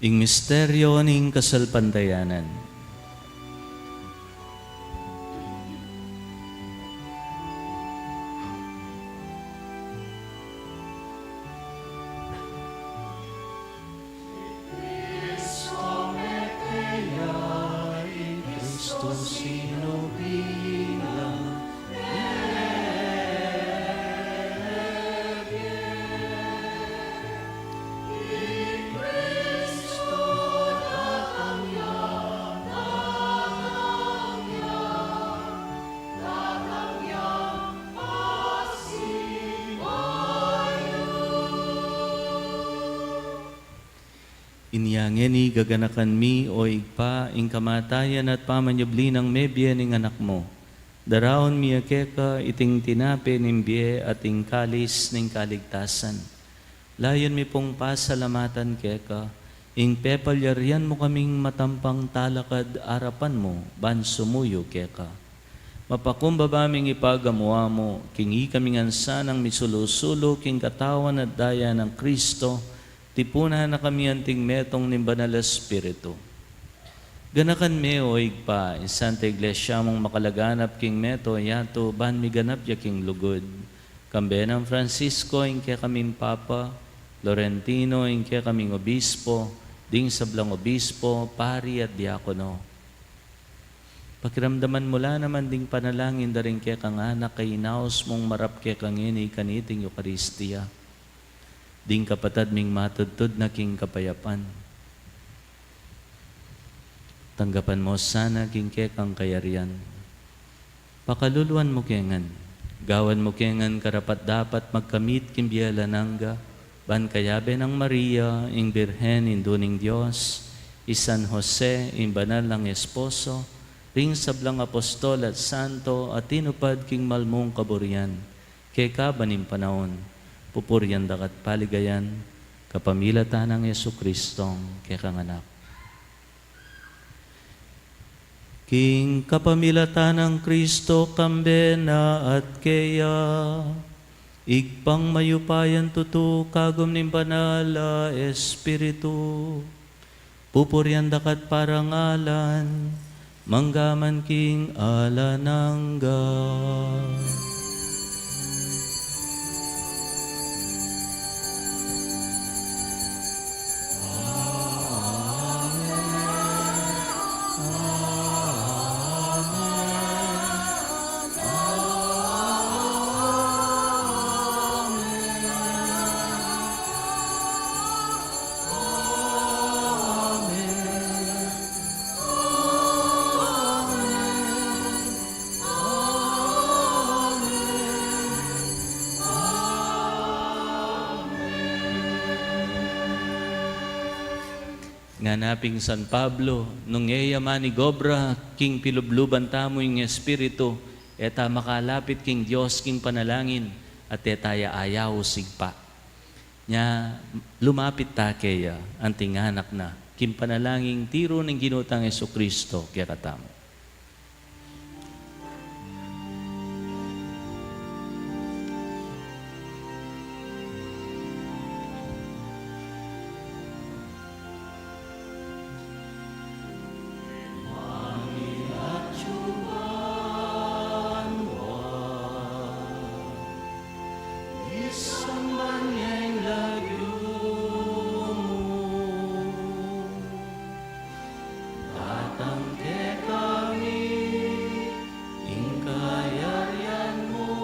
Ing misteryo ning kasalpantayanan. Inya ngeni gaganakan mi, o Ibpa, ing kamatayan at pamanyubli nang mebie ning Anak mu. Daraun mi ya keka iting tinape ning bie at ing kalis ning kaligtasan. Layun mi pung pasalamatan keka, ing pepalyarian mu kaming matampang talakad arapan mu, ban sumuyu keka. Mapakumbaba ming ipagamu-amu, king ikami ngan sanang misulu-sulu king katawan at daya nang Kristo, tipunan na kami anting metung ning Banal Espiritu. Ganakan me, o Ibpa, ing Santa Iglesia mung makalaganap king mabilug a yatu, ban miganap ya king lugud. Kambe nang Francisco, ing kekaming Papa, Florentino, ing kekaming Obispo, ding sablang obispo, pari at diakono. Pakiramdaman mu la naman ding panalangin da ring kekang anak a inaus mung marap keka ngeni kaniting Eukaristia. Ding kapatad ming matudtud na king kapayapan. Tanggapan mu sana king kekang kayarian. Pakaluluan mu ke ngan. Gawan mu ke ngan karapat-dapat magkamit king bie alang angga, ban kayabe nang Maria, ing Birhen, Indu ning Dios, i San Jose, ing banal nang esposo, ring sablang apostol at santo a tinupad king malmung kaburian, keka ban ing panaun, pupurian da ka at paligayan, kapamilatan nang Jesucristong kekang Anak. King kapamilatan nang Kristo, kambe na at keya, Ibpang mayupayang tutu, kagum ning Banal a Espiritu, pupurian da ka at parangalan, mangga man king alang angga. Ngana pin San Pablo, nung e ya manigobra king pilubluban tamu ing Espiritu, e ta makalapit king Dios king panalangin, at e ta ya ayaus Ibpa. Nya, lumapit ta keya, anting anak na, king panalangin tiru ning Ginu tang Jesucristo kekatamu. Datang kekami ing kayarian mu,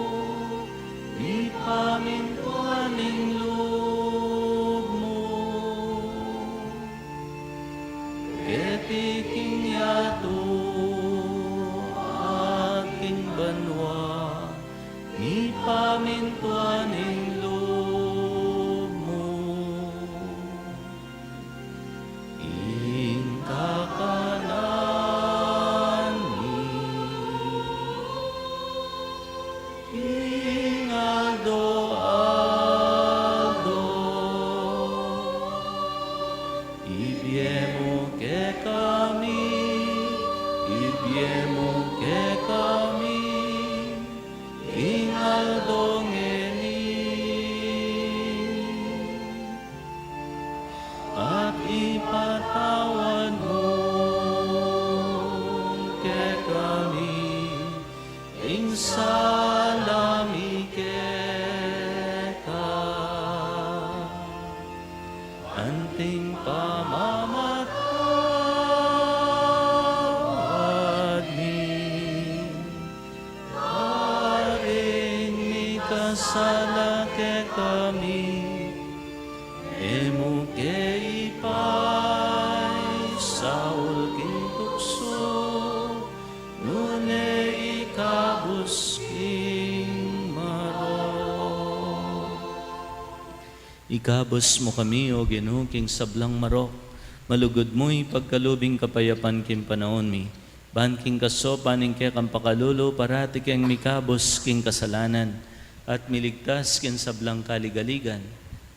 mipamintuan ing lub mu. Keti king yatu at king banua, mipamintuan ing lub mu. Ing kakanan mi king aldo-aldo ing pamamatawad mi, karing mikasala kekami, e mu ke ipaisaul king tuksu, nune ikabus king marok. Ikabus mu kami, O Ginu, king sablang marok, malugud mu ipagkalub ing kapayapan king panaun mi, ban king kasopan ning kekang pakalulu parati keng mikabus king kasalanan, at miligtas king sablang kaligaligan,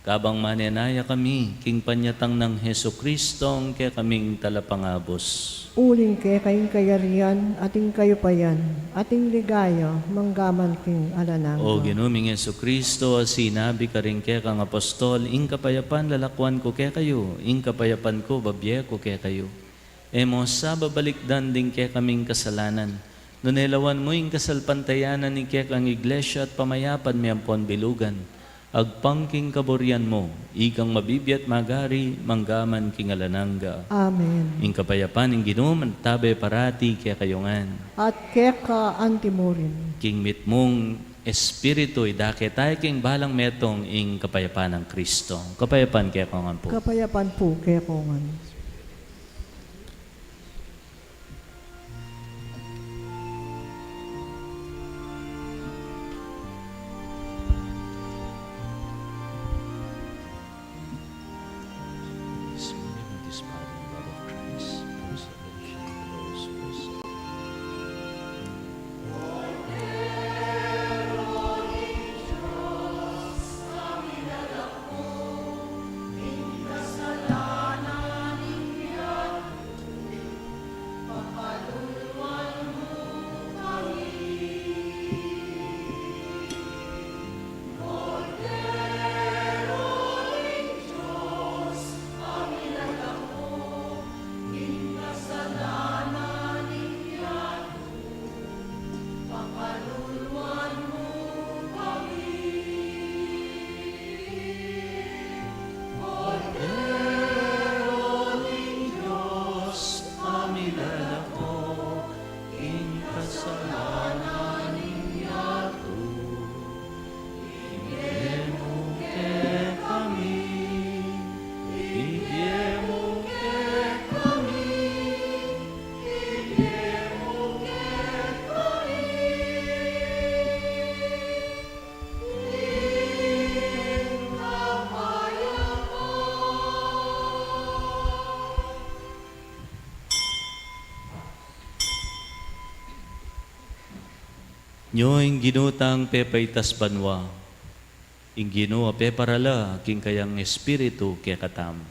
kabang manenaya kami king panyatang nang Jesucristo, ing kekaming Talapangabus. Uling keka ing kayarian, at ing kayupayan, at ing ligaya, mangga man king alang angga. O Ginu ming Jesucristo, a sinabi karing kekang apostol, ing kapayapan lalakwan ku kekayu, ing kapayapan ku babie ku kekayu. E mu sa babalikdan ding kekaming kasalanan, nune lawan mu ing kasalpantayanan ning kekang Iglesia at pamayapan mi ampon bilugan, agpang king kaburian mu, ikang mabibie at magari, mangga man king alang angga. Amen. Ing kapayapan ning Ginu mantabe parati kekayu ngan. At keka antimurin. King mitmung Espiritu, idake tayu king balang metung ing kapayapan nang Kristo. Kapayapan kekongan pu. Kapayapan pu kekongan. This body and blood of Christ, for the salvation of those who are saved. Kordero ning Dios, a milalako king kasalanan ning yatu, ibie mu kekami, ibie mu kekami, ibie mu kekami. Nyo ing Ginu tang pepaitas banua, ing Ginu a peparala king kayang Espiritu kekatamu.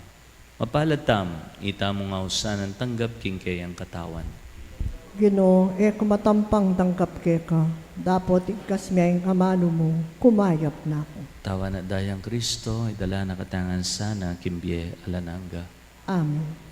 Mapalad tamu, itamung ausan a tanggap king keyang katawan. Ginu, e ku matampang tanggap keka, dapot igkas me ing amanu mu, kumayap na ku. Tawan at dayang Kristo, idala na katamu ngan sana king bie alang angga. Amen.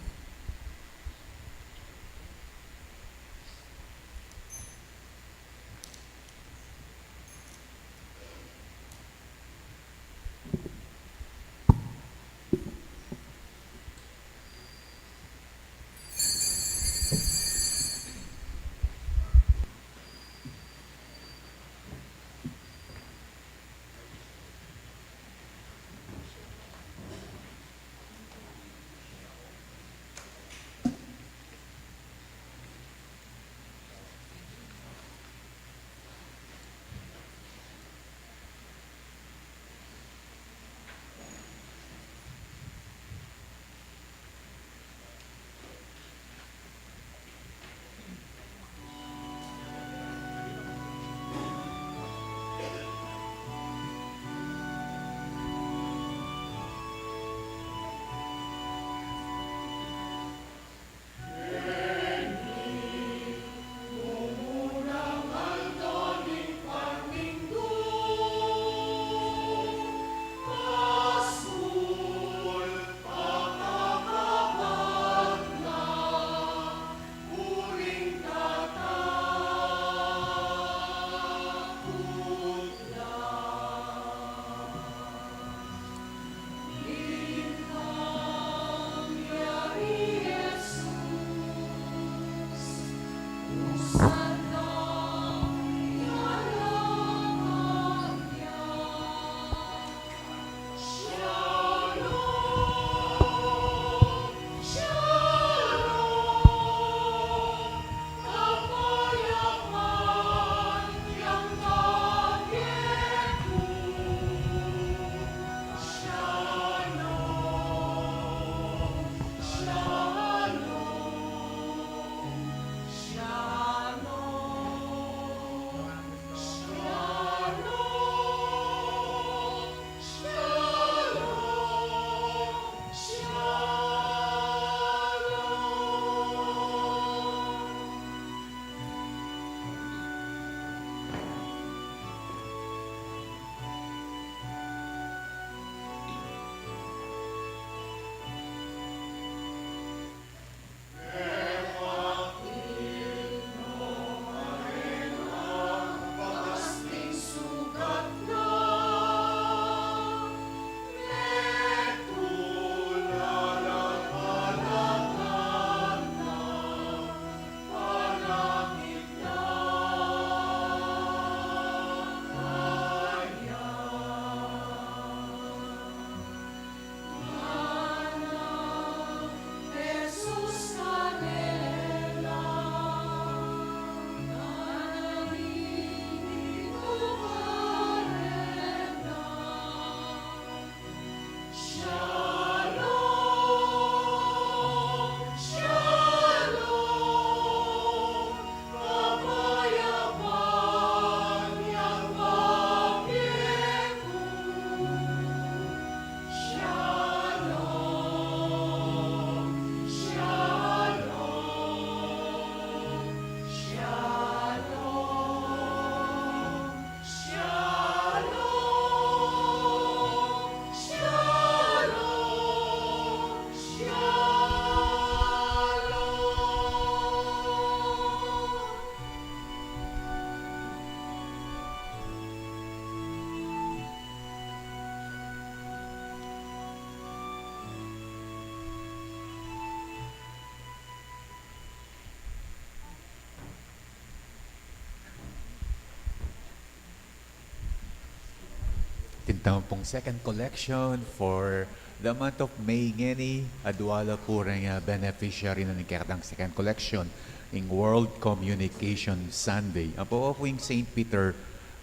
Tamu pung second collection for the month of May ngeni, adua la pu reng, ah, beneficiary na ning kekatang second collection, ing World Communication Sunday. Ampo pa pu ing Saint Peter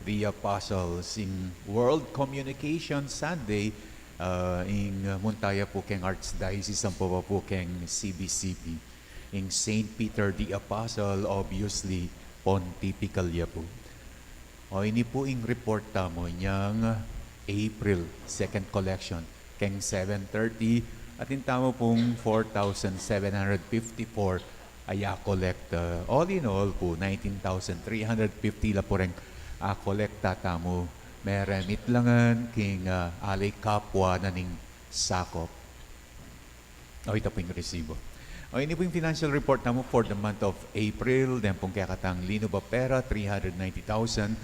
the Apostle, ing World Communication Sunday, ah, ing, ah, munta ya pu keng Archdiocese, ampo pa pu keng C B C P. Ing Saint Peter the Apostle, obviously, pontifical ya pu. O, ini pu ing report tamu inyang April second collection, keng seven thirty, atin tamu pung four thousand seven hundred fifty-four a ya-collect. All in all pu, nineteen thousand three hundred fifty la pu reng a-collect tamu. Meremit la ngan king, ah, ali kapwa na ning sakop. O, ita pu ing resibo. O, ini pu ing financial report tamu for the month of April. Deng pung kekatang linub a pera, three hundred ninety thousand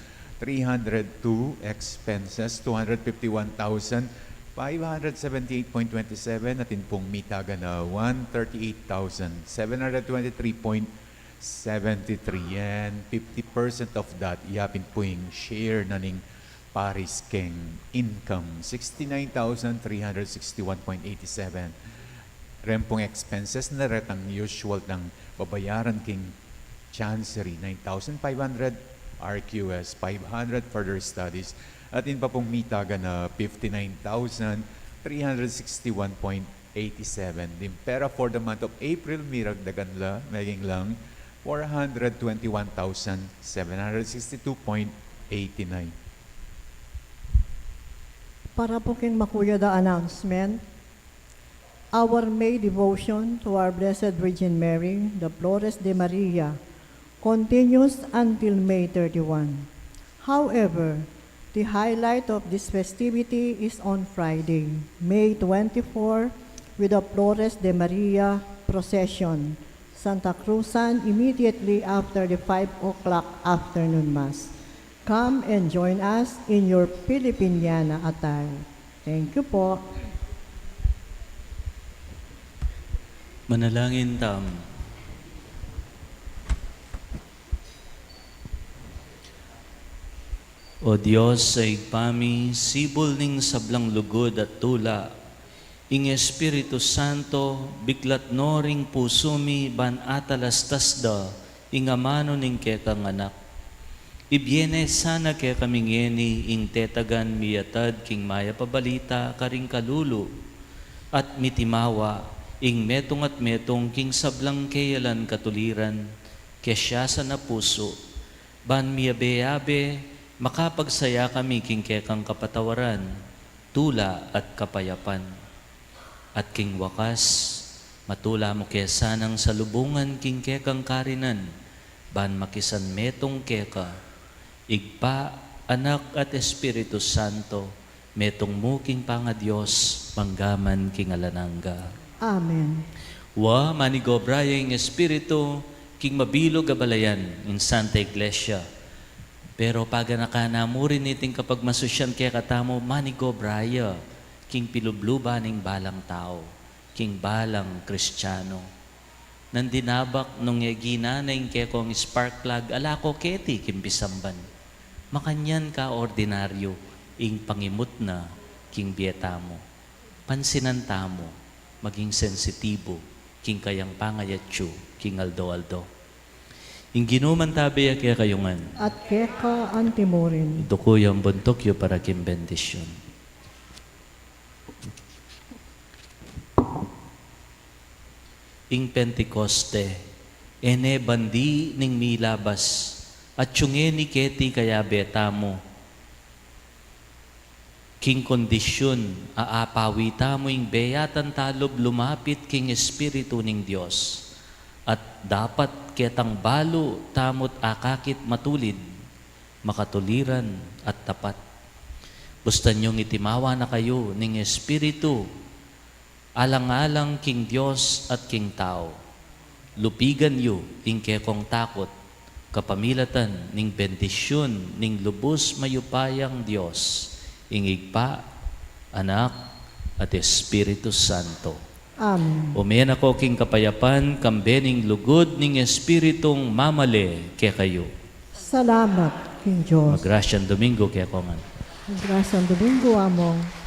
three hundred two. Expenses, two hundred fifty-one thousand five hundred seventy-eight point twenty-seven. Atin pung mitagan a one thirty-eight thousand seven hundred twenty-three point seventy-three. And fifty percent of that, yapin pu ing share na ning parish keng income, sixty-nine thousand three hundred sixty-one point eighty-seven. Reng pung expenses na retang usual tang babayaran king chancery, nine thousand five hundred, R Q S, five hundred, further studies, atin pa pung mitagan a fifty-nine thousand three hundred sixty-one point eighty-seven. Ding pera for the month of April, miragdagan la, meging lang four hundred twenty-one thousand seven hundred sixty-two point eighty-nine. Para pu king makuyad a announcement, our May devotion to our Blessed Virgin Mary, the Flores de Maria, continues until May thirty-one. However, the highlight of this festivity is on Friday, May twenty-four, with the Flores de Maria procession, Santa Cruzan, immediately after the five o'clock afternoon Mass. Come and join us in your Filipiniana attire. Thank you po. Manalangin tamu. O Dios a Ibpa mi, sibul ning sablang lugud at tula, ing Espiritu Santo biklat no ring pusu mi ban atalastas da ing amanu ning kekang Anak. Ibie ne sana kekami ngeni ing tetagan miyatad king mayap a balita karing kalulu, at mitimawa ing metung at metung king sablang keyalan katuliran, kesiasan a pusu, ban miyabe-yabe makapagsaya kami king kekang kapatawaran, tula at kapayapan. At king wakas, matula mu ke sanang salubungan king kekang karinan, ban makisan metung keka, Ibpa, Anak, at Espiritu Santo, metung mu king pangaDios, mangga man king alang angga. Amen. Wa, manigobra ya ing Espiritu king mabilug a balayan, ing Santa Iglesia. Pero paganakan na mu rin iting kapagmasusyan kekatamu, manigobra ya king pilubluban ning balang tau, king balang Kristiano. Nandin abak nung egina na ing kekong spark plug, ala ko keti king pisamban. Makanyan ka ordinaryu ing pangimut na king bie tamu. Pansinan tamu, maging sensitibo king kayang pangayatsu king aldo-aldo. Ing Ginu mantabe ya kekayu ngan. At keka antimurin. Duku yu ing buntuk yu para king bendisyun. Ing Pentecoste, e ne bandi ning milabas, atsu ngeni keti kayabe tamu. King kondisyun a apawi tamu ing beyatan talub lumapit king Espiritu ning Dios, at dapat ketang balu tamu't akakit matulid, makatuliran at tapat. Bustan yung itimawa na kayu ning Espiritu, alang-alang king Dios at king tau. Lupigan yu ing kekong takut, kapamilatan ning bendisyun ning lubus mayupayang Dios, ing Ibpa, Anak, at Espiritu Santo. Amen. Ume na ko king kapayapan, kambe ning lugud ning Espiritung mamale kekayu. Salamat king Dios. Magrasyang Domingo kekongan. Grasya ning Dominggu, Among.